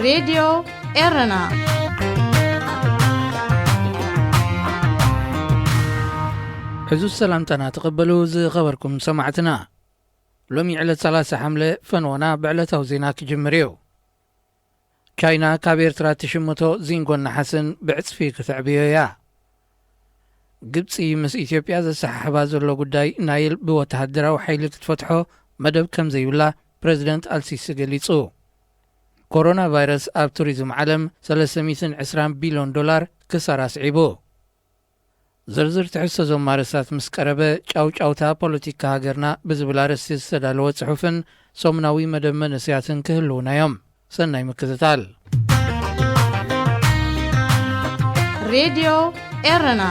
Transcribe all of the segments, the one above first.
ሬድዮ ኤረና። ሕዙ ሰላምታና ተቐበሉ ዝኸበርኩም ሰማዕትና። ሎሚ ዕለት ሰላሳ ሓምለ ፈንወና ብዕለታዊ ዜና ክጅምር እዩ። ቻይና ካብ ኤርትራ ትሽምቶ ዚንጎን ነሓስን ብዕጽፊ ክትዕብዮ እያ። ግብጺ ምስ ኢትዮጵያ ዘሰሓሕባ ዘሎ ጉዳይ ናይል ብወተሃደራዊ ሓይሊ ክትፈትሖ መደብ ከም ዘይብላ ፕረዚደንት ኣልሲሲ ገሊጹ። ኮሮና ቫይረስ ኣብ ቱሪዝም ዓለም ሰለስተ ሚእትን ዕስራን ቢልዮን ዶላር ክሳራ ኣስዒቡ። ዝርዝር ትሕዝቶ እዞም ኣርእስታት ምስ ቀረበ፣ ጫውጫውታ ፖለቲካ ሃገርና ብዝብል ኣርእስቲ ዝተዳለወ ጽሑፍን ሰሙናዊ መደብ መንእሰያትን ክህልዉና እዮም። ሰናይ ምክትታል። ሬድዮ ኤረና።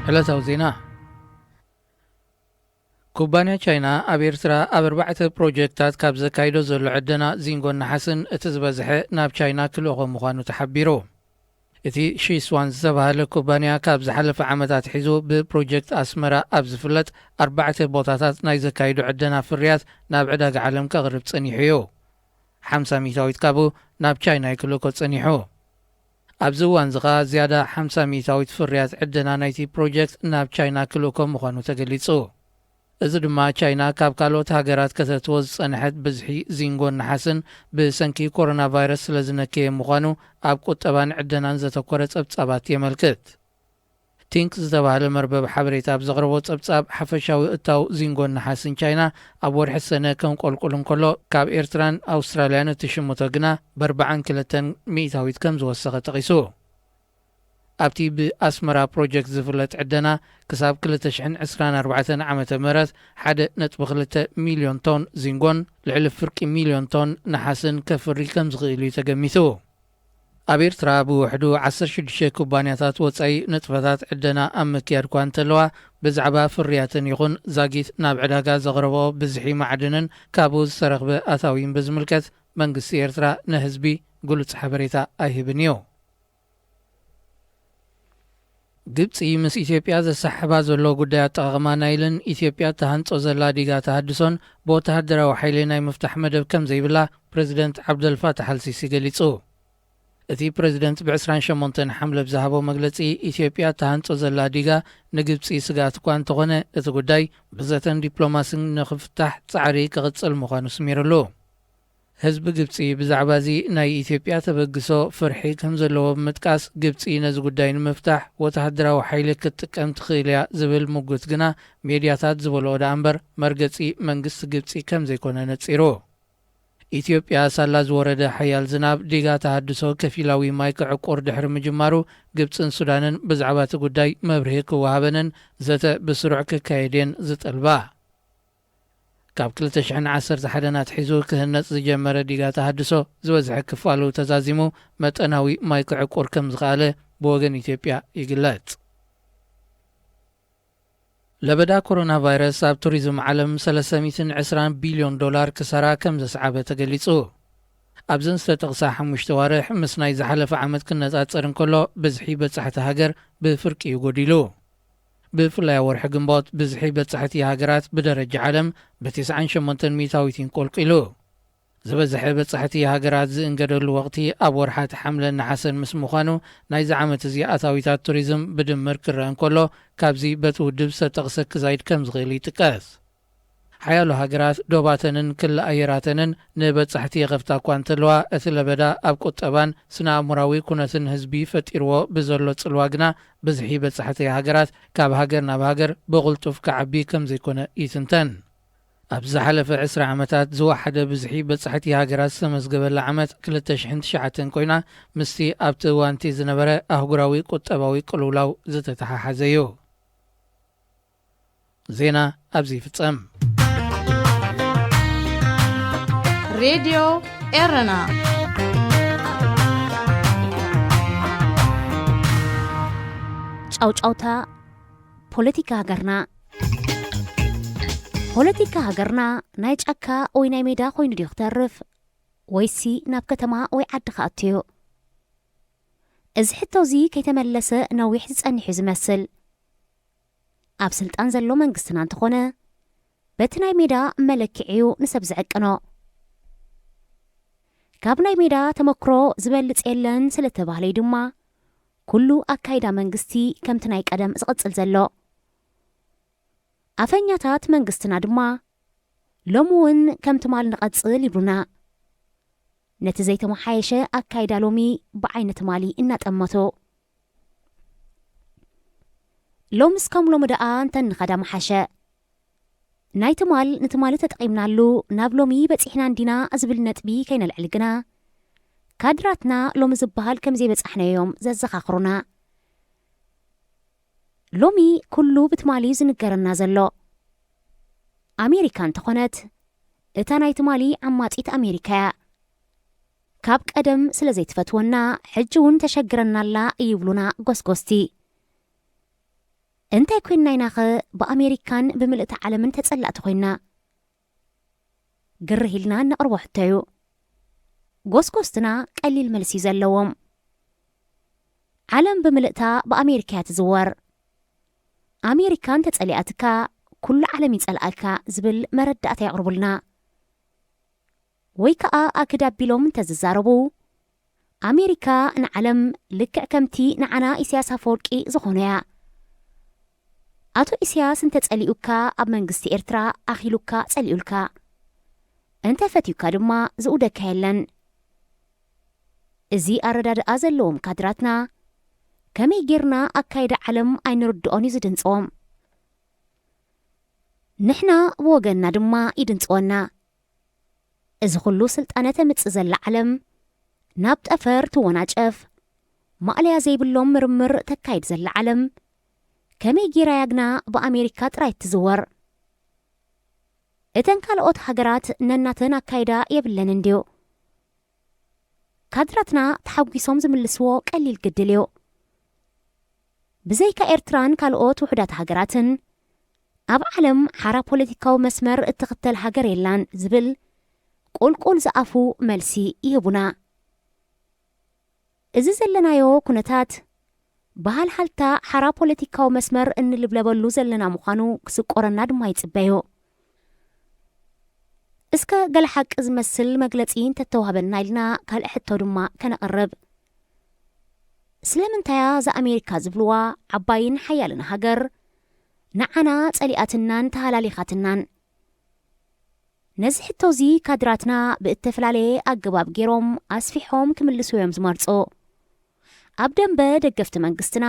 ዕለታዊ ዜና። ኩባንያ ቻይና ኣብ ኤርትራ ኣብ ኣርባዕተ ፕሮጀክታት ካብ ዘካይዶ ዘሎ ዕደና ዚንጎን ነሓስን እቲ ዝበዝሐ ናብ ቻይና ክልእኾ ምዃኑ ተሓቢሩ። እቲ ሺስዋን ዝተባህለ ኩባንያ ካብ ዝሓለፈ ዓመታት ሒዙ ብፕሮጀክት ኣስመራ ኣብ ዝፍለጥ ኣርባዕተ ቦታታት ናይ ዘካይዶ ዕደና ፍርያት ናብ ዕዳጋ ዓለም ከቕርብ ጸኒሑ እዩ። ሓምሳ ሚእታዊት ካብኡ ናብ ቻይና እዩ ክልእኮ ጸኒሑ። ኣብዚ እዋን እዚ ኸኣ ዝያዳ ሓምሳ ሚእታዊት ፍርያት ዕደና ናይቲ ፕሮጀክት ናብ ቻይና ክልእኮ ምዃኑ ተገሊጹ። እዚ ድማ ቻይና ካብ ካልኦት ሃገራት ከተእትዎ ዝጸንሐት ብዝሒ ዚንጎን ነሓስን ብሰንኪ ኮሮና ቫይረስ ስለ ዝነከየ ምዃኑ ኣብ ቁጠባን ዕደናን ዘተኮረ ጸብጻባት የመልክት። ቲንክ ዝተባህለ መርበብ ሓበሬታ ኣብ ዘቕረቦ ጸብጻብ፣ ሓፈሻዊ እታው ዚንጎን ነሓስን ቻይና ኣብ ወርሒ ሰነ ከንቆልቁል እንከሎ፣ ካብ ኤርትራን ኣውስትራልያን እትሽምቶ ግና ብኣርባዓን ክልተን ሚእታዊት ከም ዝወሰኸ ጠቒሱ። ኣብቲ ብኣስመራ ፕሮጀክት ዝፍለጥ ዕደና፣ ክሳብ ክልተ ሽሕን ዕስራን ኣርባዕተን ዓመተ ምህረት ሓደ ነጥቢ ክልተ ሚልዮን ቶን ዚንጎን ልዕሊ ፍርቂ ሚልዮን ቶን ነሓስን ከፍሪ ከም ዝኽእል እዩ ተገሚቱ። ኣብ ኤርትራ ብውሕዱ ዓሰርተ ሽዱሽተ ኩባንያታት ወጻኢ ንጥፈታት ዕደና ኣብ ምክያድ እኳ እንተለዋ፣ ብዛዕባ ፍርያተን ይኹን ዛጊት ናብ ዕዳጋ ዘቕረብኦ ብዝሒ ማዕድንን ካብኡ ዝተረኽበ ኣታዊን ብዝምልከት መንግስቲ ኤርትራ ንህዝቢ ግሉጽ ሓበሬታ ኣይህብን እዩ። ግብጺ ምስ ኢትዮጵያ ዘሰሓሕባ ዘሎ ጉዳይ ኣጠቓቕማ ናይልን ኢትዮጵያ እትሃንጾ ዘላ ዲጋ ተሃድሶን ብወተሃደራዊ ሓይሊ ናይ ምፍታሕ መደብ ከም ዘይብላ ፕረዚደንት ዓብደልፋታሕ ኣልሲሲ ገሊጹ። እቲ ፕረዚደንት ብዕስራን ሸሞንተን ሓምለ ብዝሃቦ መግለጺ፣ ኢትዮጵያ እትሃንጾ ዘላ ዲጋ ንግብጺ ስግኣት እኳ እንተኾነ፣ እቲ ጉዳይ ብዘተን ዲፕሎማስን ንኽፍታሕ ጻዕሪ ክቕጽል ምዃኑ ስሚርሉ። ህዝቢ ግብጺ ብዛዕባ እዚ ናይ ኢትዮጵያ ተበግሶ ፍርሒ ከም ዘለዎ ብምጥቃስ፣ ግብጺ ነዚ ጉዳይ ንምፍታሕ ወተሃደራዊ ሓይሊ ክትጥቀም ትኽእል እያ ዝብል ምጉት ግና ሜድያታት ዝበልኦ ደኣ እምበር መርገጺ መንግስቲ ግብጺ ከም ዘይኮነ ነጺሩ። ኢትዮጵያ ሳላ ዝወረደ ሓያል ዝናብ ዲጋ ተሃድሶ ከፊላዊ ማይ ክዕቁር ድሕሪ ምጅማሩ፣ ግብጽን ሱዳንን ብዛዕባ እቲ ጉዳይ መብርሂ ክወሃበንን ዘተ ብስሩዕ ክካየድን ዝጠልባ። ካብ ክልተ ሽሕን ዓሰርተ ሓደን ኣትሒዙ ክህነጽ ዝጀመረ ዲጋ ተሃድሶ ዝበዝሐ ክፋሉ ተዛዚሙ መጠናዊ ማይ ክዕቁር ከም ዝኸኣለ ብወገን ኢትዮጵያ ይግለጽ። ለበዳ ኮሮና ቫይረስ ኣብ ቱሪዝም ዓለም ሰለስተ ሚእትን ዕስራን ቢልዮን ዶላር ክሳራ ከም ዘስዓበ ተገሊጹ። ኣብዘን ዝተጠቕሳ ሓሙሽተ ዋርሕ ምስ ናይ ዝሓለፈ ዓመት ክነጻጸር እንከሎ ብዝሒ በጻሕቲ ሃገር ብፍርቂ እዩ ጎዲሉ። ብፍላይ ኣብ ወርሒ ግንቦት ብዝሒ በጻሕቲ ሃገራት ብደረጃ ዓለም ብትስዓን ሸሞንተን ሚእታዊት ይንቆልቂሉ። ዝበዝሐ በጻሕቲ ሃገራት ዝእንገደሉ ወቕቲ ኣብ ወርሓት ሓምለን ነሓሰን ምስ ምዃኑ፣ ናይዚ ዓመት እዚ ኣታዊታት ቱሪዝም ብድምር ክረአ እንከሎ፣ ካብዚ በቲ ውድብ ዝተጠቕሰ ክዛይድ ከም ዝኽእል ይጥቀስ። ሓያሎ ሃገራት ዶባተንን ክሊ ኣየራተንን ንበጻሕቲ የኸፍታ እኳ እንተለዋ፣ እቲ ለበዳ ኣብ ቁጠባን ስነ ኣእምራዊ ኩነትን ህዝቢ ፈጢርዎ ብዘሎ ጽልዋ ግና፣ ብዝሒ በጻሕቲ ሃገራት ካብ ሃገር ናብ ሃገር ብቕልጡፍ ክዓቢ ከም ዘይኮነ ይትንተን። ኣብ ዝሓለፈ ዕስራ ዓመታት ዝወሓደ ብዝሒ በጻሕቲ ሃገራት ዝተመዝገበላ ዓመት ክልተ ሽሕን ትሽዓተን ኮይና፣ ምስቲ ኣብቲ እዋንቲ ዝነበረ ኣህጉራዊ ቁጠባዊ ቅልውላው ዝተተሓሓዘ እዩ። ዜና ኣብዚ ይፍጸም። ሬድዮ ኤረና። ጫውጫውታ ፖለቲካ ሃገርና። ፖለቲካ ሃገርና ናይ ጫካ ወይ ናይ ሜዳ ኮይኑ ድዩ ክተርፍ? ወይሲ ናብ ከተማ ወይ ዓዲ ክኣቱ እዩ? እዚ ሕቶ እዚ ከይተመለሰ ነዊሕ ዝጸንሕ እዩ ዝመስል። ኣብ ስልጣን ዘሎ መንግስትና እንተኾነ፣ በቲ ናይ ሜዳ መለክዒ እዩ ንሰብ ዝዕቅኖ። ካብ ናይ ሜዳ ተመክሮ ዝበልጽ የለን ስለተባህለዩ ድማ፣ ኩሉ ኣካይዳ መንግስቲ ከምቲ ናይ ቀደም ዝቕጽል ዘሎ። ኣፈኛታት መንግስትና ድማ፣ ሎሚ እውን ከም ትማል ንቐጽል ይብሉና። ነቲ ዘይተመሓየሸ ኣካይዳ ሎሚ ብዓይኒ ትማሊ እናጠመቱ። ሎምስ ከም ሎሚ ደኣ እንተ ንኸዳ ምሓሸ። ናይ ትማል ንትማሊ ተጠቒምናሉ ናብ ሎሚ በጺሕና እንዲና ዝብል ነጥቢ ከይነልዕል ግና፣ ካድራትና ሎሚ ዝበሃል ከም ዘይበጻሕናዮ እዮም ዘዘኻኽሩና። ሎሚ ኩሉ ብትማሊ እዩ ዝንገረና ዘሎ። ኣሜሪካ እንተኾነት፣ እታ ናይ ትማሊ ዓማጺት ኣሜሪካ እያ። ካብ ቀደም ስለ ዘይትፈትወና፣ ሕጂ እውን ተሸግረና ኣላ ይብሉና ጎስጎስቲ። እንታይ ኮይንና ኢናኸ ብኣሜሪካን ብምልእቲ ዓለምን ተጸላእቲ ኮይንና? ግርህ ኢልና እነቕርቦ ሕቶ እዩ። ጎስጎስትና ቀሊል መልሲ እዩ ዘለዎም። ዓለም ብምልእታ ብኣሜሪካ እያ ትዝወር። ኣሜሪካ እንተጸሊኣትካ፣ ኩሉ ዓለም ይጸልኣካ ዝብል መረዳእታ የቕርቡልና። ወይ ከኣ ኣክድ ኣቢሎም እንተዝዛረቡ፣ ኣሜሪካ ንዓለም ልክዕ ከምቲ ንዓና ኢሳያስ ኣፈወርቂ ዝኾኖ እያ። ኣቶ ኢሳያስ እንተጸሊኡካ ኣብ መንግስቲ ኤርትራ ኣኺሉካ ጸሊኡልካ። እንተፈትዩካ ድማ ዝኡደካ የለን። እዚ ኣረዳድኣ ዘለዎም ካድራትና ከመይ ጌርና ኣካይዳ ዓለም ኣይንርድኦን እዩ ዝድንጽዎም። ንሕና ብወገንና ድማ ይድንጽወና። እዚ ኩሉ ስልጣነ ተምጽእ ዘላ ዓለም፣ ናብ ጠፈር ትወናጨፍ፣ ማእለያ ዘይብሎም ምርምር ተካይድ ዘላ ዓለም፣ ከመይ ጌራ እያ ግና ብኣሜሪካ ጥራይ እትዝወር? እተን ካልኦት ሃገራት ነናተን ኣካይዳ የብለን እንድዩ። ካድራትና ተሓጒሶም ዝምልስዎ ቀሊል ግድል እዩ። ብዘይካ ኤርትራን ካልኦት ውሑዳት ሃገራትን፣ ኣብ ዓለም ሓራ ፖለቲካዊ መስመር እትኽተል ሃገር የላን ዝብል ቁልቁል ዝኣፉ መልሲ ይህቡና። እዚ ዘለናዮ ኩነታት፣ ብሃልሃልታ ሓራ ፖለቲካዊ መስመር እንልብለበሉ ዘለና ምዃኑ ክስቆረና ድማ ይጽበዩ። እስከ ገለ ሓቂ ዝመስል መግለጺ እንተተዋህበና ኢልና ካልእ ሕቶ ድማ ከነቕርብ። ስለምንታያ እዛ ኣሜሪካ ዝብልዋ ዓባይን ሓያልን ሃገር ንዓና ጸሊኣትናን ተሃላሊኻትናን? ነዚ ሕቶዚ ካድራትና ብእተፈላለየ ኣገባብ ገይሮም ኣስፊሖም ክምልሱ እዮም ዝመርጹ። ኣብ ደንበ ደገፍቲ መንግስትና፣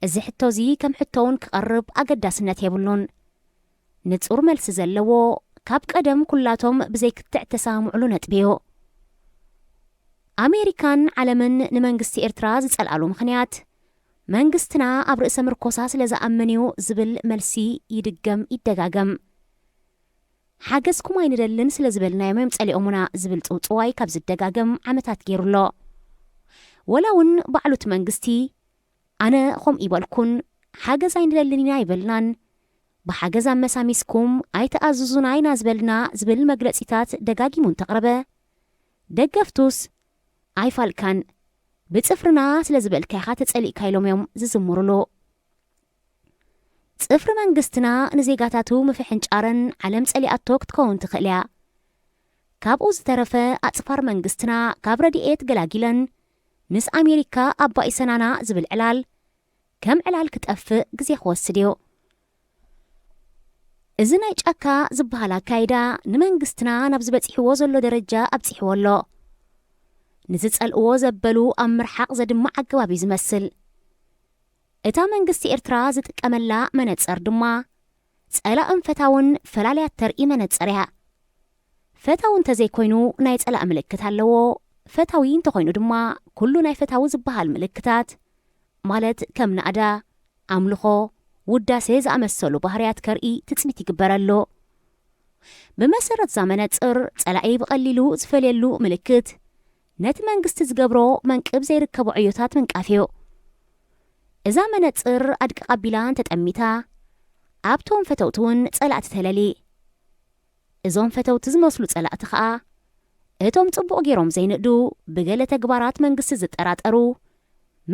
እዚ ሕቶዚ ከም ሕቶ እውን ክቐርብ ኣገዳስነት የብሉን። ንጹር መልሲ ዘለዎ፣ ካብ ቀደም ኩላቶም ብዘይክትዕ እተሰማምዑሉ ነጥቢ እዩ። ኣሜሪካን ዓለምን ንመንግስቲ ኤርትራ ዝጸልኣሉ ምኽንያት፣ መንግስትና ኣብ ርእሰ ምርኮሳ ስለ ዝኣምን እዩ ዝብል መልሲ ይድገም ይደጋገም። ሓገዝኩም ኣይንደልን ስለ ዝበልናዮም እዮም ጸሊኦሙና ዝብል ጽውጽዋይ ካብ ዝደጋገም ዓመታት ገይሩ ኣሎ። ወላ እውን ባዕሉ እቲ መንግስቲ፣ ኣነ ከምኡ ይበልኩን፣ ሓገዝ ኣይንደልን ኢና ኣይበልናን፣ ብሓገዝ ኣመሳሚስኩም ኣይተኣዝዙና ኢና ዝበልና ዝብል መግለጺታት ደጋጊሙ እንተቕረበ፣ ደገፍቱስ ኣይፋልካን፣ ብጽፍርና ስለ ዝበልካ ኢኻ ተጸሊእካ ኢሎም እዮም ዝዝምሩሉ። ጽፍሪ መንግስትና ንዜጋታቱ ምፍሕንጫረን ዓለም ጸሊኣቶ ክትከውን ትኽእል እያ። ካብኡ ዝተረፈ ኣጽፋር መንግስትና ካብ ረድኤት ገላጊለን ምስ ኣሜሪካ ኣባኢሰናና ዝብል ዕላል ከም ዕላል ክጠፍእ ግዜ ክወስድ እዩ። እዚ ናይ ጫካ ዝበሃል ኣካይዳ ንመንግስትና ናብዚ በጺሕዎ ዘሎ ደረጃ ኣብጺሕዎ ኣሎ። ንዝጸልእዎ ዘበሉ ኣብ ምርሓቕ ዘድምዕ ኣገባብ እዩ ዝመስል። እታ መንግስቲ ኤርትራ ዝጥቀመላ መነጸር ድማ ጸላእን ፈታውን ፈላልያ እተርኢ መነጸር እያ። ፈታዊ እንተዘይኮይኑ ናይ ጸላእ ምልክት ኣለዎ፣ ፈታዊ እንተኾይኑ ድማ ኩሉ ናይ ፈታዊ ዝበሃል ምልክታት፣ ማለት ከም ናእዳ፣ ኣምልኾ፣ ውዳሴ ዝኣመሰሉ ባህርያት ከርኢ ትጽቢት ይግበረሉ። ብመሰረት እዛ መነጽር፣ ጸላኢ ብቐሊሉ ዝፈልየሉ ምልክት፣ ነቲ መንግስቲ ዝገብሮ መንቅብ ዘይርከቦ ዕዮታት ምንቃፍ እዩ። እዛ መነጽር ኣድቅቕ ኣቢላ እንተጠሚታ፣ ኣብቶም ፈተውቲ እውን ጸላእቲ ተለሊ። እዞም ፈተውቲ ዝመስሉ ጸላእቲ ኸኣ፣ እቶም ጽቡቕ ገይሮም ዘይንእዱ፣ ብገለ ተግባራት መንግስቲ ዝጠራጠሩ፣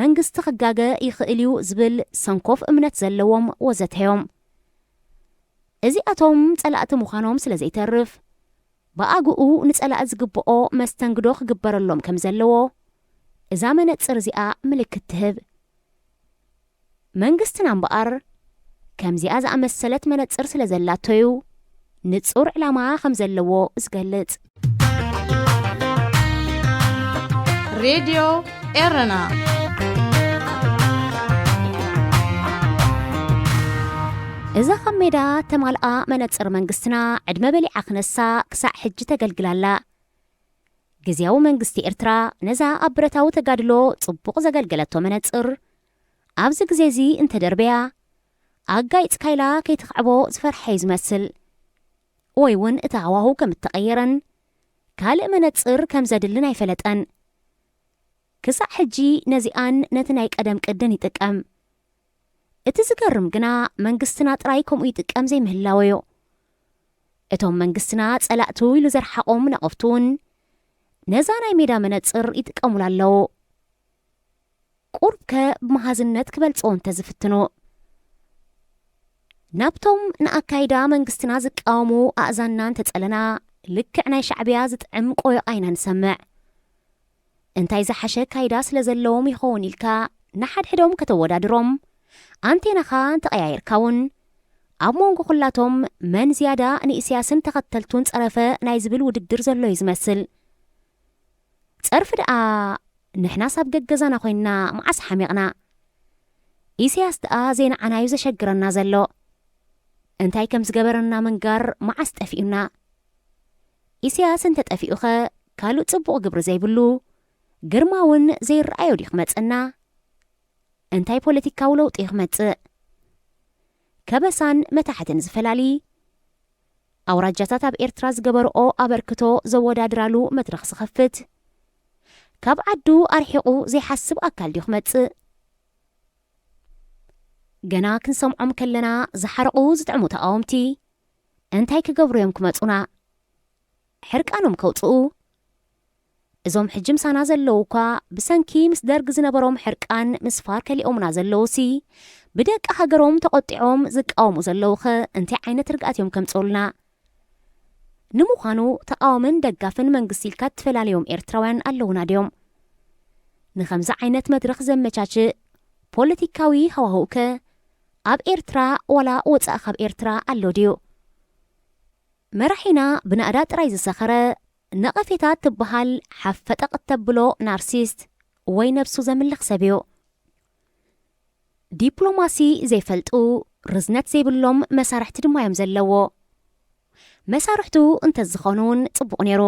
መንግስቲ ክጋገ ይኽእል እዩ ዝብል ሰንኮፍ እምነት ዘለዎም ወዘተ እዮም። እዚኣቶም ጸላእቲ ምዃኖም ስለ ዘይተርፍ፣ ብኣግኡ ንጸላእ ዝግብኦ መስተንግዶ ክግበረሎም ከም ዘለዎ እዛ መነጽር እዚኣ ምልክት ትህብ። መንግስትና እምበኣር ከምዚኣ ዝኣመሰለት መነጽር ስለ ዘላቶዩ ንጹር ዕላማ ከም ዘለዎ ዝገልጽ። ሬድዮ ኤረና። እዛ ካብ ሜዳ ተማልኣ መነጽር መንግስትና ዕድመ በሊዓ ክነሳ ክሳዕ ሕጂ ተገልግላላ። ግዝያዊ መንግስቲ ኤርትራ ነዛ ኣብ ብረታዊ ተጋድሎ ጽቡቕ ዘገልገለቶ መነጽር ኣብዚ ግዜ እዚ እንተደርበያ ኣጋይጽ ካይላ ከይትኽዕቦ ዝፈርሐ እዩ ዝመስል። ወይ እውን እቲ ሃዋሁ ከም እተቐየረን ካልእ መነጽር ከም ዘድልን ኣይፈለጠን። ክሳዕ ሕጂ ነዚኣን ነቲ ናይ ቀደም ቅድን ይጥቀም። እቲ ዝገርም ግና መንግስትና ጥራይ ከምኡ ይጥቀም ዘይምህላወዮ። እቶም መንግስትና ጸላእቱ ኢሉ ዘርሓቖም ነቐፍቱ እውን ነዛ ናይ ሜዳ መነጽር ይጥቀሙላ ኣለዉ። ቁርብከ ብመሃዝነት ክበልጽዎ እንተዝፍትኑ። ናብቶም ንኣካይዳ መንግስትና ዝቃወሙ ኣእዛንና እንተጸለና ልክዕ ናይ ሻዕብያ ዝጥዕም ቆዮቓ ኢና ንሰምዕ። እንታይ ዝሓሸ ኣካይዳ ስለ ዘለዎም ይኸውን ኢልካ ንሓድሕዶም ከተወዳድሮም ኣንቴናኻ እንተቐያየርካ እውን ኣብ መንጎ ኩላቶም መን ዝያዳ ንኢስያስን ተኸተልቱን ጸረፈ ናይ ዝብል ውድድር ዘሎ እዩ ዝመስል። ጸርፊ ደኣ ንሕናስ ኣብ ገገዛና ኮይንና መዓስ ሓሚቕና? ኢሳያስ ደኣ ዘይንዓናዩ ዘሸግረና ዘሎ። እንታይ ከም ዝገበረና ምንጋር መዓስ ጠፊኡና? ኢሳያስ እንተጠፊኡኸ ካልእ ጽቡቕ ግብሪ ዘይብሉ ግርማ እውን ዘይረኣዮ ድዩ ክመጸና? እንታይ ፖለቲካዊ ለውጢ እዩ ክመጽእ? ከበሳን መታሕትን ዝፈላሊ ኣውራጃታት ኣብ ኤርትራ ዝገበርኦ ኣበርክቶ ዘወዳድራሉ መድረኽ ዝኸፍት፣ ካብ ዓዱ ኣርሒቑ ዘይሓስብ ኣካል ድዩ ክመጽእ? ገና ክንሰምዖም ከለና ዝሓረቑ ዝጥዕሙ ተቓወምቲ እንታይ ክገብሩ እዮም ክመጹና? ሕርቃኖም ከውጽኡ? እዞም ሕጂ ምሳና ዘለዉ እኳ ብሰንኪ ምስ ደርግ ዝነበሮም ሕርቃን ምስፋር ከሊኦምና ዘለዉሲ ብደቂ ሃገሮም ተቖጢዖም ዝቃወሙ ዘለዉኸ እንታይ ዓይነት ርግኣት እዮም ከምጽኡልና? ንምዃኑ ተቓዋምን ደጋፍን መንግስቲ ኢልካ እትፈላለዮም ኤርትራውያን ኣለዉና ድዮም? ንኸምዚ ዓይነት መድረኽ ዘመቻችእ ፖለቲካዊ ሃዋህውከ ኣብ ኤርትራ ዋላ ወጻኢ ካብ ኤርትራ ኣሎ ድዩ? መራሒና ብናእዳ ጥራይ ዝሰኸረ ነቐፌታ ትበሃል ሓፍ ፈጠቕ እተብሎ ናርሲስት ወይ ነብሱ ዘምልኽ ሰብ እዩ። ዲፕሎማሲ ዘይፈልጡ ርዝነት ዘይብሎም መሳርሕቲ ድማ እዮም ዘለዎ። መሳርሕቱ እንተዝኾኑ እውን ጽቡቕ ነይሩ።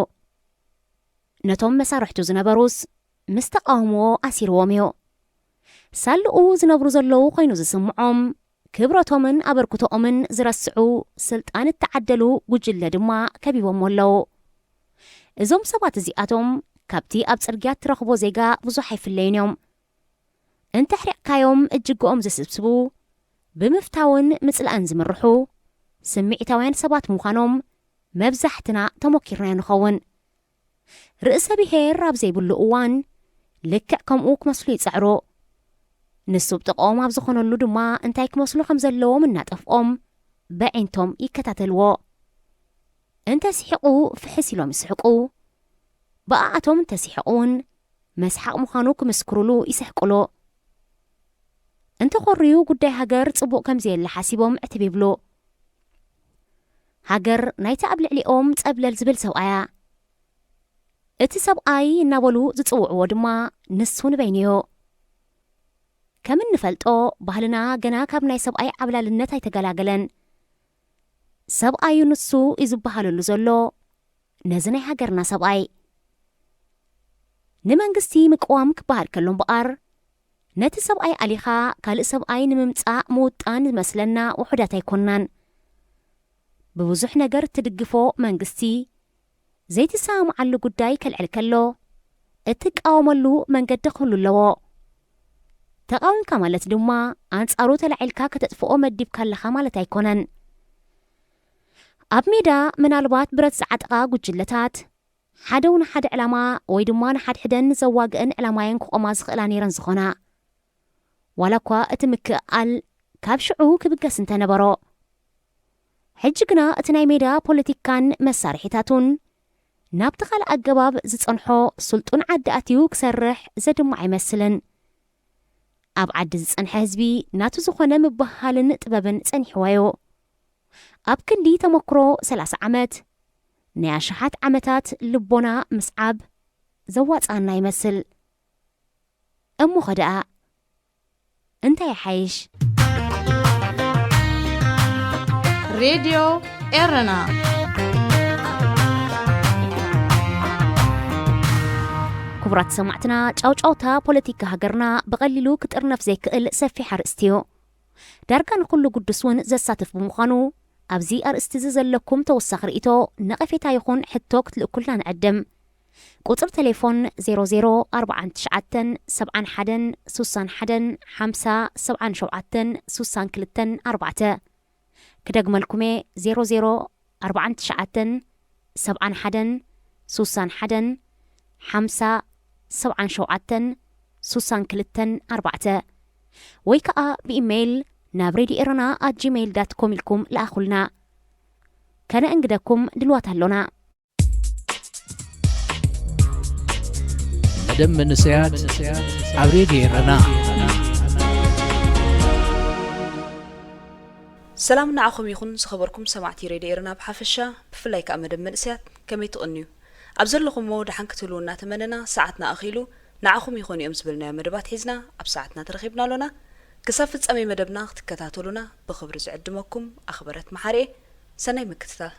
ነቶም መሳርሕቱ ዝነበሩስ ምስ ተቓውምዎ ኣሲርዎም እዩ። ሳልኡ ዝነብሩ ዘለዉ ኮይኑ ዝስምዖም ክብረቶምን ኣበርክቶኦምን ዝረስዑ ስልጣን እተዓደሉ ጉጅለ ድማ ከቢቦሞ ኣለዉ። እዞም ሰባት እዚኣቶም ካብቲ ኣብ ጽርግያ እትረኽቦ ዜጋ ብዙሕ ኣይፍለዩን እዮም። እንተሕሪቕካዮም እጅግኦም ዝስብስቡ ብምፍታውን ምጽላእን ዝምርሑ ስምዒታውያን ሰባት ምዃኖም መብዛሕትና ተሞኪርናዮ ንኸውን። ርእሰ ብሔር ኣብ ዘይብሉ እዋን ልክዕ ከምኡ ክመስሉ ይጽዕሩ። ንሱ ብጥቕኦም ኣብ ዝኾነሉ ድማ እንታይ ክመስሉ ከም ዘለዎም እናጠፍኦም በዒንቶም ይከታተልዎ። እንተ ስሒቑ ፍሕስ ኢሎም ይስሕቁ። ብኣኣቶም እንተ ስሒቑ እውን መስሓቕ ምዃኑ ክምስክሩሉ ይስሕቁሉ። እንተ ኮርዩ ጉዳይ ሃገር ጽቡቕ ከም ዘየለ ሓሲቦም ዕትብ ይብሉ። ሃገር ናይቲ ኣብ ልዕሊኦም ጸብለል ዝብል ሰብኣያ። እቲ ሰብኣይ እናበሉ ዝጽውዕዎ ድማ ንሱ ንበይኑዮ። ከም እንፈልጦ ባህልና ገና ካብ ናይ ሰብኣይ ዓብላልነት ኣይተገላገለን። ሰብኣዩ ንሱ እዩ ዝበሃለሉ ዘሎ ነዚ ናይ ሃገርና ሰብኣይ። ንመንግስቲ ምቅዋም ክበሃል ከሎ እምበኣር ነቲ ሰብኣይ ኣሊኻ ካልእ ሰብኣይ ንምምጻእ ምውጣን ዝመስለና ውሑዳት ኣይኮንናን። ብብዙሕ ነገር እትድግፎ መንግስቲ ዘይትሰማምዓሉ ጉዳይ ከልዕል ከሎ እትቃወመሉ መንገዲ ክህሉ ኣለዎ። ተቓዊምካ ማለት ድማ ኣንጻሩ ተላዒልካ ከተጥፍኦ መዲብካ ኣለኻ ማለት ኣይኮነን። ኣብ ሜዳ ምናልባት ብረት ዝዓጠቓ ጉጅለታት ሓደ ንሓደ ዕላማ ወይ ድማ ንሓድሕደን ዘዋግአን ዕላማየን ክቖማ ዝኽእላ ነይረን ዝኾና። ዋላ እኳ እቲ ምክእኣል ካብ ሽዑ ክብገስ እንተነበሮ። ሕጂ ግና እቲ ናይ ሜዳ ፖለቲካን መሳርሒታቱን ናብቲ ካልእ ኣገባብ ዝጸንሖ ስልጡን ዓዲ ኣትዩ ክሰርሕ ዘድምዕ ኣይመስልን። ኣብ ዓዲ ዝጸንሐ ህዝቢ ናቱ ዝኾነ ምብህሃልን ጥበብን ጸኒሕዋዮ። ኣብ ክንዲ ተመክሮ ሰላሳ ዓመት፣ ናይ ኣሽሓት ዓመታት ልቦና ምስዓብ ዘዋጽኣና ይመስል። እሞኸ ደኣ እንታይ ይሓይሽ? ሬድዮ ኤረና። ክቡራት ሰማዕትና፣ ጫውጫውታ ፖለቲካ ሃገርና ብቐሊሉ ክጥርነፍ ዘይክእል ሰፊሕ ኣርእስቲ እዩ። ዳርጋ ንኹሉ ግዱስ እውን ዘሳትፍ ብምዃኑ፣ ኣብዚ ኣርእስቲ እዚ ዘለኩም ተወሳኺ ርእይቶ፣ ነቐፌታ ይኹን ሕቶ ክትልእኩልና ንዕድም። ቁጽሪ ቴሌፎን ዜሮ ዜሮ ኣርባዓን ትሽዓተን ሰብዓን ሓደን ሱሳን ሓደን ሓምሳ ሰብዓን ሸውዓተን ሱሳን ክልተን ኣርባዕተ። ክደግመልኩም እየ፣ ዜሮ ዜሮ ኣርባዓን ትሽዓተን ሰብዓን ሓደን ሱሳን ሓደን ሓምሳ ሰብዓን ሸውዓተን ሱሳን ክልተን ኣርባዕተ። ወይ ከኣ ብኢሜይል ናብ ሬድዮ ኤረና ኣት ጂሜይል ዳት ኮም ኢልኩም ለኣኹልና። ከነእንግደኩም ድልዋት ኣሎና። መደብ መንእሰያት ኣብ ሬድዮ ኤረና። ሰላም ንዓኹም ይኹን ዝኸበርኩም ሰማዕቲ ሬድዮ ኤረና ብሓፈሻ፣ ብፍላይ ከኣ መደብ መንእሰያት ከመይ ትቕንዩ? ኣብ ዘለኹሞ ደሓን ክትህልዉ እናተመነና፣ ሰዓትና ኣኺሉ ንዓኹም ይኾኑ እዮም ዝበልናዮ መደባት ሒዝና ኣብ ሰዓትና ተረኺብና ኣሎና። ክሳብ ፍጻሜ መደብና ክትከታተሉና ብኽብሪ ዝዕድመኩም ኣኽበረት መሓርኤ። ሰናይ ምክትታል።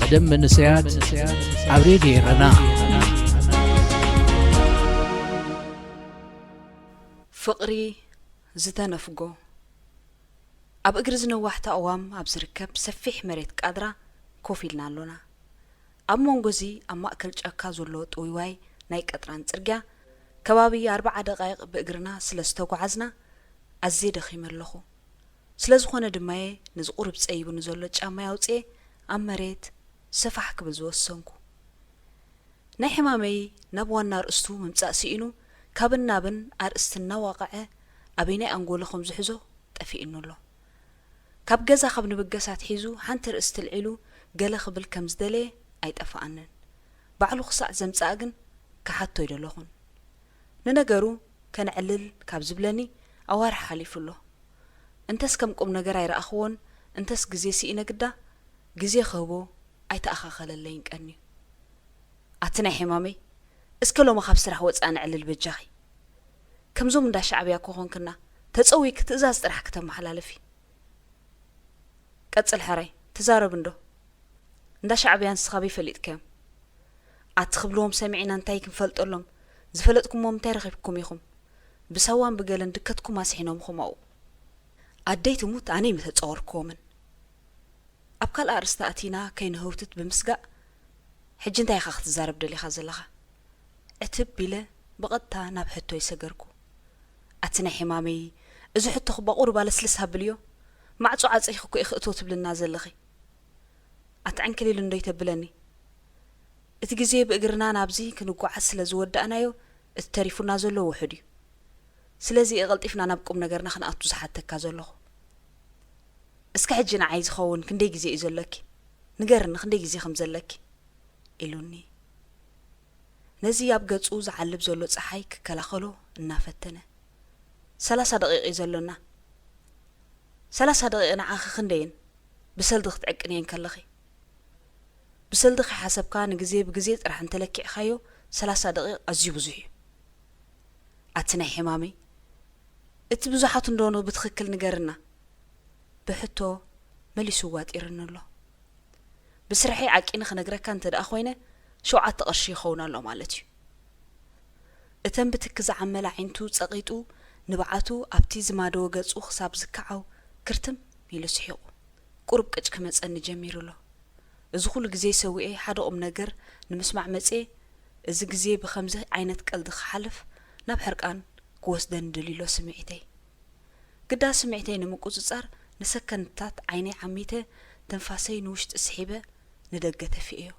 መደብ መንእሰያት ኣብ ሬድዮ ኤረና። ፍቕሪ ዝተነፍጎ። ኣብ እግሪ እዚ ነዋሕቲ ኣእዋም ኣብ ዝርከብ ሰፊሕ መሬት ቃድራ ኮፍ ኢልና ኣሎና። ኣብ መንጎ እዚ ኣብ ማእከል ጫካ ዘሎ ጥውይዋይ ናይ ቀጥራን ጽርግያ፣ ከባቢ ኣርብዓ ደቓይቕ ብእግርና ስለ ዝተጓዓዝና፣ ኣዝየ ደኺመ ኣለኹ። ስለ ዝኾነ ድማ'የ ነዚ ቁሩብ ጸይቡ ንዘሎ ጫማይ ኣውጽኤ ኣብ መሬት ሰፋሕ ክብል ዝወሰንኩ። ናይ ሕማመይ ናብ ዋና ኣርእስቱ ምምጻእ ስኢኑ፣ ካብን ናብን ኣርእስቲ እናዋቐዐ ኣበየናይ ኣንጎሎ ከም ዝሕዞ ጠፊኡኒ ኣሎ። ካብ ገዛ ካብ ንብገስ ኣትሒዙ ሓንቲ ርእስቲ ኣልዒሉ ገለ ክብል ከም ዝደለየ ኣይጠፍኣንን። ባዕሉ ክሳዕ ዘምጽኣ ግን ክሓቶ ኣይደለኹን። ንነገሩ ከነዕልል ካብ ዝብለኒ ኣዋርሕ ሓሊፉ ኣሎ። እንተስ ከም ቁም ነገር ኣይረኣኽዎን፣ እንተስ ግዜ ስኢነ ግዳ፣ ግዜ ክህቦ ኣይተኣኻኸለለይን ቀንዩ። ኣቲ ናይ ሕማመይ፣ እስከ ሎሚ ካብ ስራሕ ወጻኢ ነዕልል በጃኺ። ከምዞም እንዳ ሻዕብያ እኮ ኾንክና፣ ተጸዊኪ ትእዛዝ ጥራሕ ክተመሓላልፊ። ቀጽል ሕራይ፣ ትዛረብ እንዶ። እንዳ ሻዕብያ ንስኻ በይ ፈሊጥካዮም? ኣቲ ክብልዎም ሰሚዕና እንታይ ክንፈልጠሎም? ዝፈለጥኩሞም እንታይ ረኺብኩም ኢኹም? ብሳዋን ብገለን ድከትኩም ኣስሒኖምኹም ኣብኡ። ኣደይ ትሙት ኣነ ኣይምተጻወርክዎምን። ኣብ ካልእ ኣርእስቲ ኣቲና ከይንህውትት ብምስጋእ፣ ሕጂ እንታይ ኢኻ ክትዛረብ ደሊኻ ዘለኻ? ዕትብ ኢለ ብቐጥታ ናብ ሕቶይ ሰገርኩ። ኣቲ ናይ ሕማመይ፣ እዚ ሕቶኺ ባቑሩብ ኣለስልስ ኣብልዮ። ማዕጾ ዓጺኺ እኮ ኢኺ እቶ ትብልና ዘለኺ። ኣቲ ዕንክሊል እንዶ ይተብለኒ። እቲ ግዜ ብእግርና ናብዚ ክንጓዓዝ ስለ ዝወዳእናዮ፣ እቲ ተሪፉና ዘሎ ውሑድ እዩ። ስለዚ እየ ቀልጢፍና ናብ ቁም ነገርና ክንኣቱ ዝሓተካ ዘለኹ። እስከ ሕጂ ንዓይ ዝኸውን ክንደይ ግዜ እዩ ዘሎኪ? ንገርኒ፣ ክንደይ ግዜ ከም ዘለኪ? ኢሉኒ። ነዚ ኣብ ገጹ ዝዓልብ ዘሎ ጸሓይ ክከላኸሎ እናፈተነ። ሰላሳ ደቂቕ እዩ ዘሎና። ሰላሳ ደቂቕ ንዓኺ ክንደይን ብሰልዲ ክትዕቅንየን ከለኺ? ብሰልዲ ከይሓሰብካ ንግዜ ብግዜ ጥራሕ እንተለኪዕካዮ፣ ሰላሳ ደቂቕ ኣዝዩ ብዙሕ እዩ። ኣቲ ናይ ሕማመይ፣ እቲ ብዙሓቱ እንዶ ብትኽክል ንገርና? ብሕቶ መሊሱ ዋጢርኒ ኣሎ። ብስርሐይ ዓቂነ ክነግረካ እንተ ደኣ ኮይነ፣ ሸውዓተ ቅርሺ ይኸውን ኣሎ ማለት እዩ። እተን ብትኪ ዝዓመላ ኣዒንቱ ጸቒጡ፣ ንብዓቱ ኣብቲ ዝማደወ ገጹ ክሳብ ዝከዓው ክርትም ኢሉ ስሒቑ። ቁሩብ ቅጭ ክመጸኒ ጀሚሩ ኣሎ። እዚ ኩሉ ግዜ ሰዊኤ ሓደ ቁም ነገር ንምስማዕ መጽየ፣ እዚ ግዜ ብኸምዚ ዓይነት ቀልዲ ክሓልፍ ናብ ሕርቃን ክወስደኒ ደልዩ ኣሎ ስምዒተይ። ግዳ ስምዒተይ ንምቁጽጻር ንሰከንድታት ዓይነይ ዓሚተ፣ ትንፋሰይ ንውሽጢ ስሒበ ንደገ ተፊኤዮ።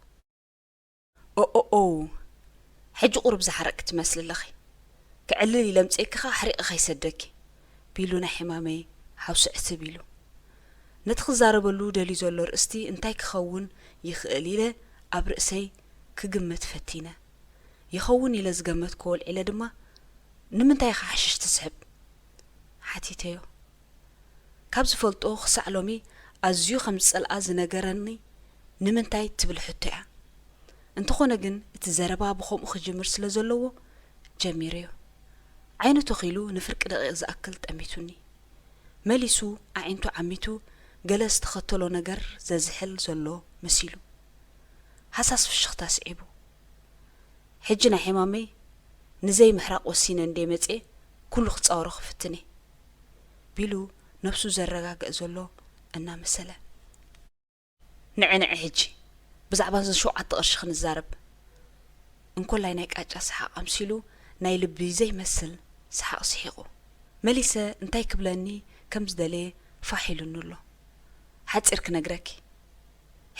ኦኦኦ፣ ሕጂ ቁሩብ ዝሓረቅኪ ትመስሊ ኣለኺ። ክዕልል ኢለ ኣምጺኤኪ ከኣ ኣሕሪቐ ከይሰደኪ፣ ቢሉ ናይ ሕማመይ ሓውሲ ዕትብ ኢሉ። ነቲ ክዛረበሉ ደልዩ ዘሎ ርእስቲ እንታይ ክኸውን ይኽእል ኢለ ኣብ ርእሰይ ክግምት ፈቲነ። ይኸውን ኢለ ዝገመትኩ ወልዒለ ድማ፣ "ንምንታይ ኢኻ ሓሽሽ ትስሕብ?" ሓቲተዮ። ካብ ዝፈልጦ ክሳዕ ሎሚ ኣዝዩ ከም ዝጸልኣ ዝነገረኒ ንምንታይ ትብል ሕቶ እያ። እንተኾነ ግን እቲ ዘረባ ብኸምኡ ክጅምር ስለ ዘለዎ ጀሚረዮ። ዓይኑ ተኺሉ ንፍርቂ ደቂቕ ዝኣክል ጠሚቱኒ። መሊሱ ኣዒንቱ ዓሚቱ ገለ ዝተኸተሎ ነገር ዘዝሕል ዘሎ መሲሉ። ሃሳስ ፍሽኽታ ስዒቡ፣ "ሕጂ ናይ ሕማመይ ንዘይ ምሕራቕ ወሲነ እንዴ መጽኤ ኩሉ ክጻወሮ ክፍትን እየ" ቢሉ ነብሱ ዘረጋግእ ዘሎ እናመሰለ። "ንዐ ንዐ ሕጂ ብዛዕባ እዚ ሸውዓተ ቅርሺ ክንዛረብ" እንኮላይ ናይ ቃጫ ሰሓቕ ኣምሲሉ ናይ ልቢ ዘይመስል ሰሓቕ ስሒቑ። መሊሰ እንታይ ክብለኒ ከም ዝደለየ ፋሕ ኢሉኒ ኣሎ። "ሓጺር ክነግረኪ፣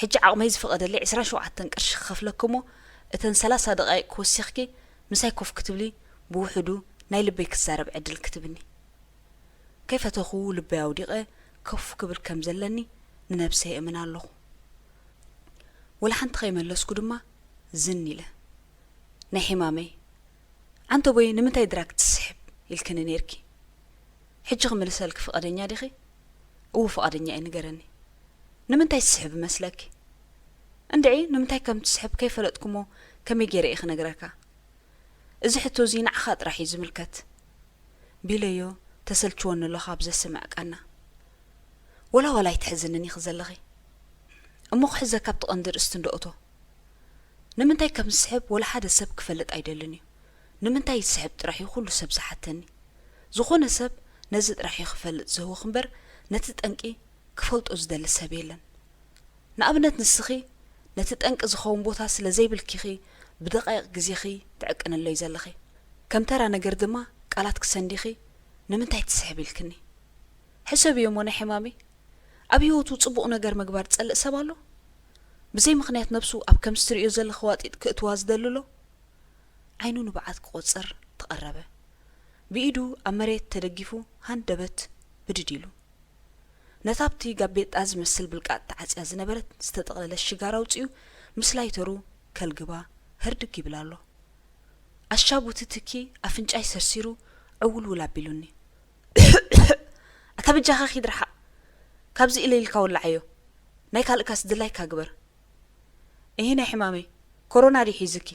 ሕጂ ዓቕመይ ዝፈቐደለይ ዕስራን ሸውዓተን ቅርሺ ክኸፍለኪ እሞ፣ እተን ሰላሳ ደቓይቕ ክወሲኽኪ ምሳይ ኮፍ ክትብሊ፣ ብውሕዱ ናይ ልበይ ክዛረብ ዕድል ክትብኒ።" ከይፈተኹ ልበይ ኣውዲቐ ኮፍ ክብል ከም ዘለኒ ንነብሰይ እእምን ኣለኹ። ወላ ሓንቲ ከይመለስኩ ድማ ዝን ኢለ፣ "ናይ ሕማመይ፣ ኣንተ ቦይ ንምንታይ ድራግ ትስሕብ?" ኢልክኒ ነይርኪ። ሕጂ ክምልሰልኪ ፍቓደኛ ዲኺ? እው ፍቓደኛ እየ፣ ንገረኒ። ንምንታይ ትስሕብ መስለኪ? እንድዒ ንምንታይ ከም ትስሕብ ከይፈለጥኩሞ ከመይ ገይረ እየ ክነግረካ? እዚ ሕቶ እዚ ንዓኻ ጥራሕ እዩ ዝምልከት። ቢለዮ ተሰልችወኒ ኣሎ ካብ ዘስምዕ ቃና። ወላ ወላ ኣይትሕዝንን ኢኺ ዘለኺ። እሞ ክሕዘካ ኣብቲ ቀንዲ ርእስቲ እንዶ እቶ። ንምንታይ ከም ዝስሕብ ወላ ሓደ ሰብ ክፈልጥ ኣይደልን እዩ። ንምንታይ ይስሕብ ጥራሕ እዩ ኩሉ ሰብ ዝሓተኒ። ዝኾነ ሰብ ነዚ ጥራሕ እዩ ክፈልጥ ዝህወኽ እምበር ነቲ ጠንቂ ክፈልጦ ዝደሊ ሰብ የለን። ንኣብነት ንስኺ ነቲ ጠንቂ ዝኸውን ቦታ ስለ ዘይብልኪ ኢኺ ብደቃይቕ ግዜኺ ትዕቅንለይ ዘለኺ። ከም ተራ ነገር ድማ ቃላት ክሰንዲኺ ንምንታይ ትስሕብ ኢልክኒ። ሕሰብዮ እሞ ናይ ሕማመይ፣ ኣብ ህይወቱ ጽቡቕ ነገር ምግባር ዝጸልእ ሰብ ኣሎ? ብዘይ ምኽንያት ነብሱ ኣብ ከምዚ ትርእዮ ዘለኺ ዋጢጥ ክእትዋ ዝደሊ ኣሎ? ዓይኑ ንብዓት ክቖጽር ተቐረበ። ብኢዱ ኣብ መሬት ተደጊፉ ሃንደበት ብድድ ኢሉ። ነታ ኣብቲ ጋቤጣ ዝመስል ብልቃጥ ተዓጽያ ዝነበረት ዝተጠቕለለት ሽጋራ ኣውጺኡ ምስ ላይተሩ ከልግባ ህርድግ ይብል ኣሎ። ኣሻቡቲ ትኪ ኣፍንጫይ ሰርሲሩ ዕውልውል ኣቢሉኒ። "ኣታ በጃኻ ኪድ ርሓቕ፣ ካብዚ ኢለ ኢልካ ወላዓዮ፣ ናይ ካልእካስ ድላይካ ግበር። እሂ ናይ ሕማመይ፣ ኮሮና ድዩ ሒዝኪ?"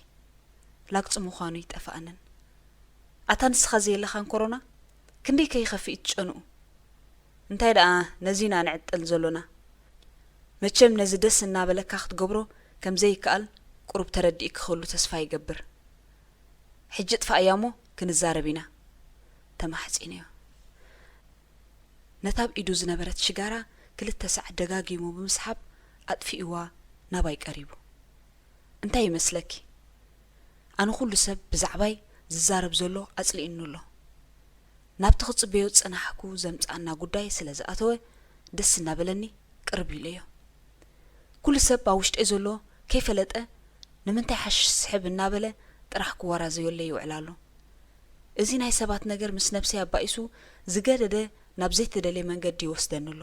ላግጺ ምዃኑ ይጠፍኣንን። ኣታ ንስኻ ዘየለኻን ኮሮና፣ ክንደይ ከይኸፍእ እዩ ትጨንኡ። እንታይ ደኣ ነዚ ኢና ንዕጥል ዘሎና። መቸም ነዚ ደስ እናበለካ ክትገብሮ ከም ዘይከኣል ቁሩብ ተረዲእኪ ክህሉ ተስፋ ይገብር። ሕጂ ጥፋእያ እሞ ክንዛረብ ኢና፣ ተማሕጺነዮ። ነታ ኣብ ኢዱ ዝነበረት ሽጋራ ክልተ ሳዕ ደጋጊሙ ብምስሓብ ኣጥፊእዋ ናባይ ቀሪቡ። እንታይ ይመስለኪ? ኣነ ኩሉ ሰብ ብዛዕባይ ዝዛረብ ዘሎ ኣጽሊእኑ ኣሎ። ናብቲ ክጽበዮ ዝጸናሕኩ ዘምጽኣና ጉዳይ ስለ ዝኣተወ ደስ እናበለኒ ቅርብ ኢለዮ። ኩሉ ሰብ ኣብ ውሽጠይ ዘሎ ከይፈለጠ ንምንታይ ሓሽሽ ስሕብ እናበለ ጥራሕ ክወራዘየለይ ይውዕል ኣሎ። እዚ ናይ ሰባት ነገር ምስ ነብሰይ ኣባኢሱ ዝገደደ ናብ ዘይተደልየ መንገዲ ይወስደኒ ኣሎ።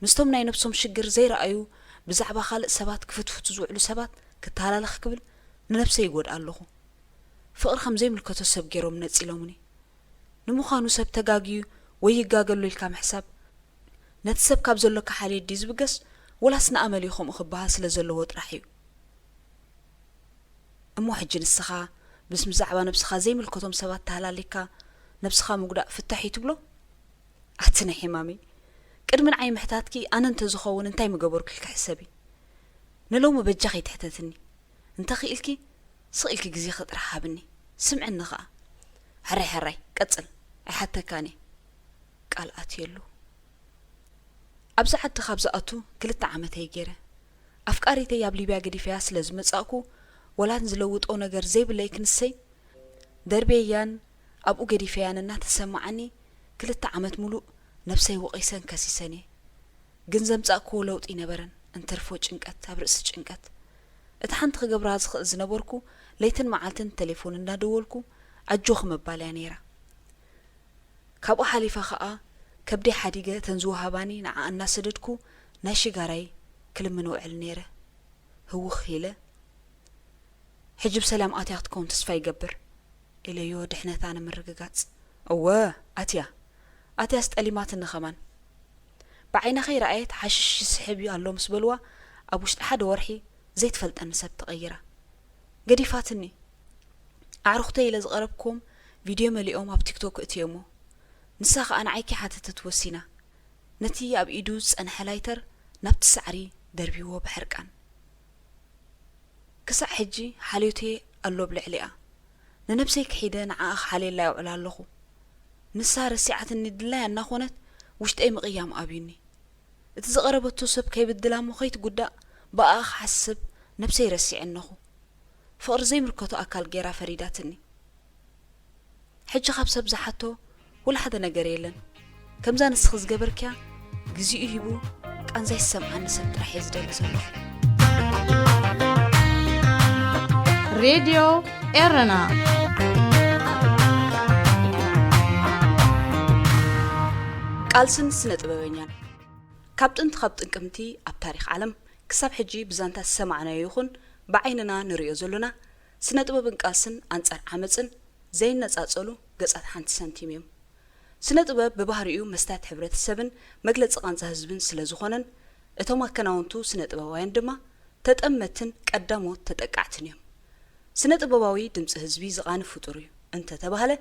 ምስቶም ናይ ነብሶም ሽግር ዘይረኣዩ ብዛዕባ ካልእ ሰባት ክፍትፍቱ ዝውዕሉ ሰባት ክተሃላለኽ ክብል ንነብሰይ ይጎድኣ ኣለኹ። ፍቕሪ ከም ዘይምልከቶ ሰብ ገይሮም ነጺሎምኒ። ንምዃኑ ሰብ ተጋግዩ ወይ ይጋገሉ ኢልካ ምሕሳብ ነቲ ሰብ ካብ ዘሎካ ሓልዮት ድዩ ዝብገስ ወላስ ንኣመል እዩ ከምኡ ክበሃል ስለ ዘለዎ ጥራሕ እዩ? እሞ ሕጂ ንስኻ ምስ ብዛዕባ ነብስኻ ዘይምልከቶም ሰባት ተሃላሊካ ነብስኻ ምጉዳእ ፍታሕ እዩ ትብሎ? ኣቲ ናይ ሕማመይ፣ ቅድሚ ንዓይ ምሕታትኪ ኣነ እንተዝኸውን እንታይ ምገበርኩ ኢልኪ ሕሰቢ። ንሎሚ በጃኺ ኣይትሕተትኒ። እንተኽኢልኪ ስቕ ኢልኪ ግዜኺ ጥራሕ ሃብኒ። ስምዕኒ ኸኣ። ሕራይ ሕራይ፣ ቀጽል። ኣይሓተካን እየ። ቃል ኣትየሉ። ኣብዚ ዓዲ ካብ ዝኣቱ ክልተ ዓመተይ ገይረ። ኣፍቃሪተይ ኣብ ሊብያ ገዲፈያ ስለ ዝመጻእኩ፣ ወላ ንዝለውጦ ነገር ዘይብለይ ክንሰይ፣ ደርብየያን ኣብኡ ገዲፈያን እናተሰማዓኒ፣ ክልተ ዓመት ሙሉእ ነብሰይ ወቒሰን ከሲሰን እየ። ግን ዘምጻእክዎ ለውጢ ኣይነበረን፣ እንትርፎ ጭንቀት ኣብ ርእሲ ጭንቀት። እታ ሓንቲ ክገብራ ዝኽእል ዝነበርኩ፣ ለይትን መዓልትን ተሌፎን እናደወልኩ ኣጆኺ ምባል እያ ነይራ። ካብኡ ሓሊፋ ኸኣ ከብደይ ሓዲገ እተን ዝወሃባኒ ንዓ እናሰደድኩ ናይ ሽጋራይ ክልምን ውዕል ነይረ። ህውኽ ኢለ፣ "ሕጂ ብሰላም ኣትያ ክትከውን ተስፋ ይገብር" ኢለዮ ድሕነታ ንምርግጋጽ። "እወ፣ ኣትያ። ኣትያስ ጠሊማትኒ ከማን። ብዓይና ከይረኣየት ሓሽሽ ይስሕብ ኣሎ" ምስ በልዋ፣ ኣብ ውሽጢ ሓደ ወርሒ ዘይትፈልጠኒ ሰብ ተቐይራ። ገዲፋትኒ። ኣዕሩኽተይ ኢለ ዝቐረብክዎም ቪድዮ መሊኦም ኣብ ቲክቶክ እትየሞ። ንሳ ኸኣ ንዓይኪ ሓተተት ወሲና። ነቲ ኣብ ኢዱ ዝጸንሐ ላይተር ናብቲ ሳዕሪ ደርቢዎ ብሕርቃን። ክሳዕ ሕጂ ሓልዮተይ ኣሎ ኣብ ልዕሊኣ። ንነብሰይ ክሒደ ንዓኣ ክሓልየላ የውዕላ ኣለኹ። ንሳ ረሲዓትኒ ድላያ እናኾነት ውሽጠይ ምቕያም ኣብዩኒ። እቲ ዝቐረበቶ ሰብ ከይብድላ እሞ ከይትጉዳእ ብኣኣ ክሓስብ ነብሰይ ረሲዐ እነኹ። ፍቕሪ ዘይምልከቶ ኣካል ገይራ ፈሪዳትኒ። ሕጂ ካብ ሰብ ዝሓቶ ወላ ሓደ ነገር የለን። ከምዛ ንስኺ ዝገበርክያ፣ ግዜኡ ሂቡ ቃንዛ ይሰምዓኒ ሰብ ጥራሕ እየ ዝደሊ ዘለኹ። ሬድዮ ኤረና። ቃልስን ስነ ጥበበኛን። ካብ ጥንቲ ካብ ጥቅምቲ ኣብ ታሪኽ ዓለም ክሳብ ሕጂ ብዛንታ ዝሰማዕናዮ ይኹን ብዓይንና ንርእዮ ዘሎና፣ ስነ ጥበብን ቃልስን ኣንጻር ዓመጽን ዘይነጻጸሉ ገጻት ሓንቲ ሳንቲም እዮም። ስነ ጥበብ ብባህሪኡ መስታት ሕብረተሰብን መግለጺ ቃንዛ ህዝብን ስለ ዝኾነን፣ እቶም ኣከናወንቱ ስነ ጥበባውያን ድማ ተጠመትን ቀዳሞት ተጠቃዕትን እዮም። ስነ ጥበባዊ ድምጺ ህዝቢ ዝቓኒ ፍጡር እዩ እንተ ተባህለ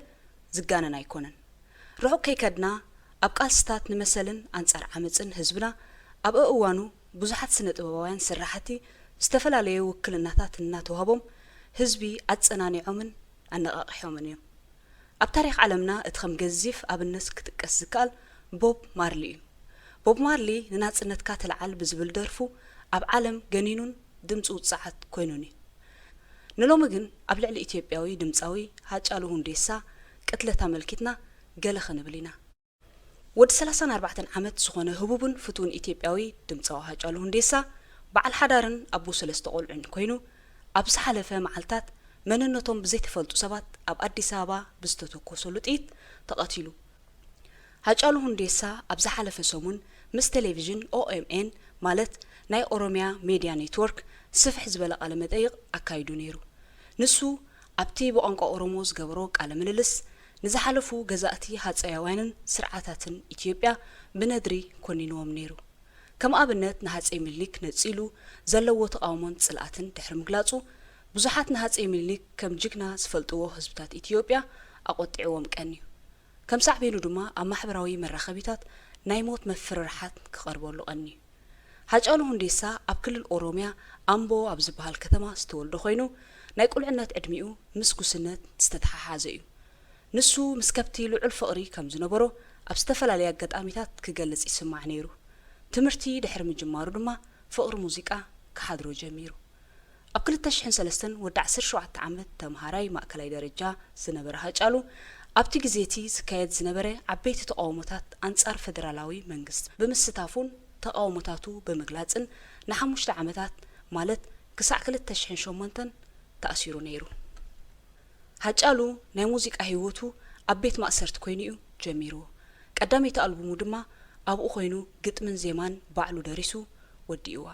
ዝጋነን ኣይኮነን። ርሑቕ ከይከድና፣ ኣብ ቃልስታት ንመሰልን ኣንጻር ዓመጽን ህዝብና ኣብ ኣእዋኑ ብዙሓት ስነ ጥበባውያን ስራሕቲ ዝተፈላለየ ውክልናታት እናተዋህቦም ህዝቢ ኣጸናኒዖምን ኣነቓቒሖምን እዮም። ኣብ ታሪኽ ዓለምና እቲ ከም ገዚፍ ኣብነት ክጥቀስ ዝከኣል ቦብ ማርሊ እዩ። ቦብ ማርሊ ንናጽነትካ ተለዓል ብዝብል ደርፉ ኣብ ዓለም ገኒኑን ድምጺ ውጽዓት ኮይኑን እዩ። ንሎሚ ግን ኣብ ልዕሊ ኢትዮጵያዊ ድምጻዊ ሃጫሉ ሁንዴሳ ቅትለት ኣመልኪትና ገለ ክንብል ኢና። ወዲ ሰላሳን ኣርባዕተን ዓመት ዝኾነ ህቡብን ፍቱውን ኢትዮጵያዊ ድምጻዊ ሃጫሉ ሁንዴሳ በዓል ሓዳርን ኣቦ ሰለስተ ቆልዑን ኮይኑ፣ ኣብ ዝሓለፈ መዓልታት መንነቶም ብዘይተፈልጡ ሰባት ኣብ ኣዲስ ኣበባ ብዝተተኮሰሉ ጥይት ተቐቲሉ። ሃጫሉ ሁንዴሳ ኣብ ዝሓለፈ ሰሙን ምስ ቴሌቪዥን ኦኤምኤን፣ ማለት ናይ ኦሮሚያ ሜድያ ኔትወርክ፣ ስፍሕ ዝበለ ቃለ መጠይቕ ኣካይዱ ነይሩ። ንሱ ኣብቲ ብቋንቋ ኦሮሞ ዝገበሮ ቃለ ምልልስ፣ ንዝሓለፉ ገዛእቲ ሃጸያውያንን ስርዓታትን ኢትዮጵያ ብነድሪ ኮኒንዎም ነይሩ። ከም ኣብነት ንሃጸይ ሚኒሊክ ነጺሉ ዘለዎ ተቓውሞን ጽልኣትን ድሕሪ ምግላጹ፣ ብዙሓት ንሃጸይ ሚኒሊክ ከም ጅግና ዝፈልጥዎ ህዝብታት ኢትዮጵያ ኣቖጢዕዎም ቀንዩ። ከም ሳዕቤኑ ድማ ኣብ ማሕበራዊ መራኸቢታት ናይ ሞት መፍርርሓት ክቐርበሉ ቀንዩ። ሃጫሉ ሁንዴሳ ኣብ ክልል ኦሮሚያ ኣምቦ ኣብ ዝበሃል ከተማ ዝተወልደ ኮይኑ፣ ናይ ቁልዕነት ዕድሚኡ ምስ ጉስነት ዝተተሓሓዘ እዩ። ንሱ ምስ ከብቲ ልዑል ፍቕሪ ከም ዝነበሮ ኣብ ዝተፈላለየ ኣጋጣሚታት ክገልጽ ይስማዕ ነይሩ። ትምህርቲ ድሕሪ ምጅማሩ ድማ ፍቕሪ ሙዚቃ ክሓድሮ ጀሚሩ። ኣብ ክልተ ሽሕን ሰለስተን ወዲ ዓሰርተ ሸውዓተ ዓመት ተምሃራይ ማእከላይ ደረጃ ዝነበረ ሃጫሉ፣ ኣብቲ ግዜ እቲ ዝካየድ ዝነበረ ዓበይቲ ተቓውሞታት ኣንጻር ፈደራላዊ መንግስቲ ብምስታፉን ተቓውሞታቱ ብምግላጽን ንሓሙሽተ ዓመታት፣ ማለት ክሳዕ ክልተ ሽሕን ሸሞንተን ተኣሲሩ ነይሩ። ሃጫሉ ናይ ሙዚቃ ህይወቱ ኣብ ቤት ማእሰርቲ ኮይኑ እዩ ጀሚርዎ። ቀዳመይቲ ኣልቡሙ ድማ ኣብኡ ኮይኑ ግጥምን ዜማን ባዕሉ ደሪሱ ወዲእዋ።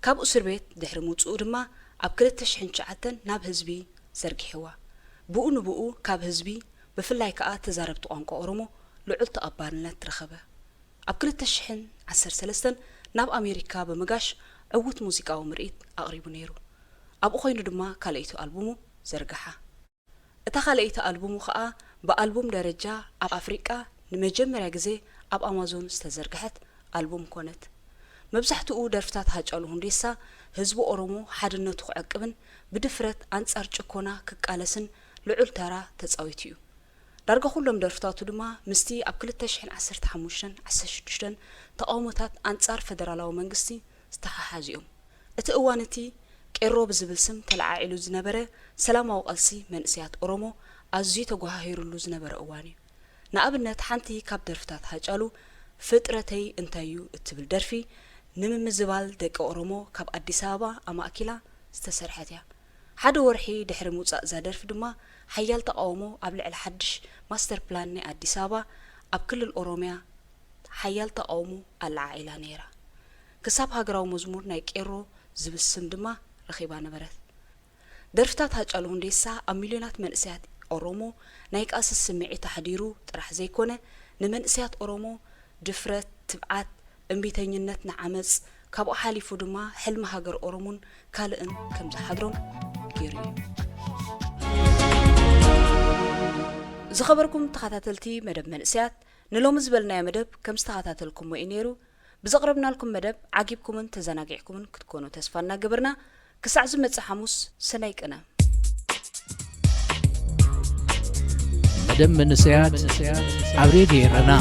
ካብ እስር ቤት ድሕሪ ምውጽኡ ድማ ኣብ ክልተ ሽሕን ትሽዓተን ናብ ህዝቢ ዘርጊሕዋ። ብኡ ንብኡ ካብ ህዝቢ፣ ብፍላይ ከኣ ተዛረብቲ ቋንቋ ኦሮሞ ልዑል ተቐባልነት ረኸበ። ኣብ ክልተ ሽሕን ዓሰርተ ሰለስተን ናብ ኣሜሪካ ብምጋሽ ዕዉት ሙዚቃዊ ምርኢት ኣቕሪቡ ነይሩ። ኣብኡ ኮይኑ ድማ ካልኣይቲ ኣልቡሙ ዘርግሓ። እታ ካልኣይቲ ኣልቡሙ ከኣ ብኣልቡም ደረጃ ኣብ ኣፍሪቃ ንመጀመርያ ግዜ ኣብ ኣማዞን ዝተዘርግሐት ኣልቡም ኮነት። መብዛሕትኡ ደርፍታት ሃጫሉ ሁንዴሳ ህዝቢ ኦሮሞ ሓድነቱ ክዕቅብን ብድፍረት ኣንጻር ጭኮና ክቃለስን ልዑል ተራ ተጻዊቱ እዩ። ዳርጋ ኩሎም ደርፍታቱ ድማ ምስቲ ኣብ ክልተ ሽሕን ዓሰርተ ሓሙሽተን ዓሰርተ ሽዱሽተን ተቓውሞታት ኣንጻር ፈደራላዊ መንግስቲ ዝተሓሓዙ እዮም። እቲ እዋን እቲ ቄሮ ብዝብል ስም ተለዓዒሉ ዝነበረ ሰላማዊ ቃልሲ መንእሰያት ኦሮሞ ኣዝዩ ተጓሃሂሩሉ ዝነበረ እዋን እዩ። ንኣብነት፣ ሓንቲ ካብ ደርፍታት ሃጫሉ፣ "ፍጥረተይ እንታይ እዩ?" እትብል ደርፊ፣ ንምምዝባል ደቂ ኦሮሞ ካብ ኣዲስ ኣበባ ኣማእኪላ ዝተሰርሐት እያ። ሓደ ወርሒ ድሕሪ ምውጻእ እዛ ደርፊ ድማ፣ ሓያል ተቓውሞ ኣብ ልዕሊ ሓድሽ ማስተር ፕላን ናይ ኣዲስ ኣበባ ኣብ ክልል ኦሮሚያ ሓያል ተቓውሞ ኣለዓዒላ ነይራ። ክሳብ ሃገራዊ መዝሙር ናይ ቄሮ ዝብል ስም ድማ ረኺባ ነበረት። ደርፍታት ሃጫሉ ሁንዴሳ ኣብ ሚልዮናት መንእሰያት ኦሮሞ ናይ ቃልሲ ስምዒት ኣሕዲሩ ጥራሕ ዘይኮነ፣ ንመንእሰያት ኦሮሞ ድፍረት፣ ትብዓት፣ እምቢተኝነት ንዓመጽ፣ ካብኡ ሓሊፉ ድማ ሕልሚ ሃገር ኦሮሞን ካልእን ከም ዝሓድሮም ገይሩ እዩ። ዝኸበርኩም ተኸታተልቲ መደብ መንእሰያት፣ ንሎሚ ዝበልናዮ መደብ ከም ዝተኸታተልኩሞ እዩ ነይሩ። ብዘቕረብናልኩም መደብ ዓጊብኩምን ተዘናጊዕኩምን ክትኮኑ ተስፋ እናገበርና፣ ክሳዕ ዝመጽእ ሓሙስ ሰናይ ቅነ። መደብ መንእሰያት ኣብ ሬድዮ ኤረና።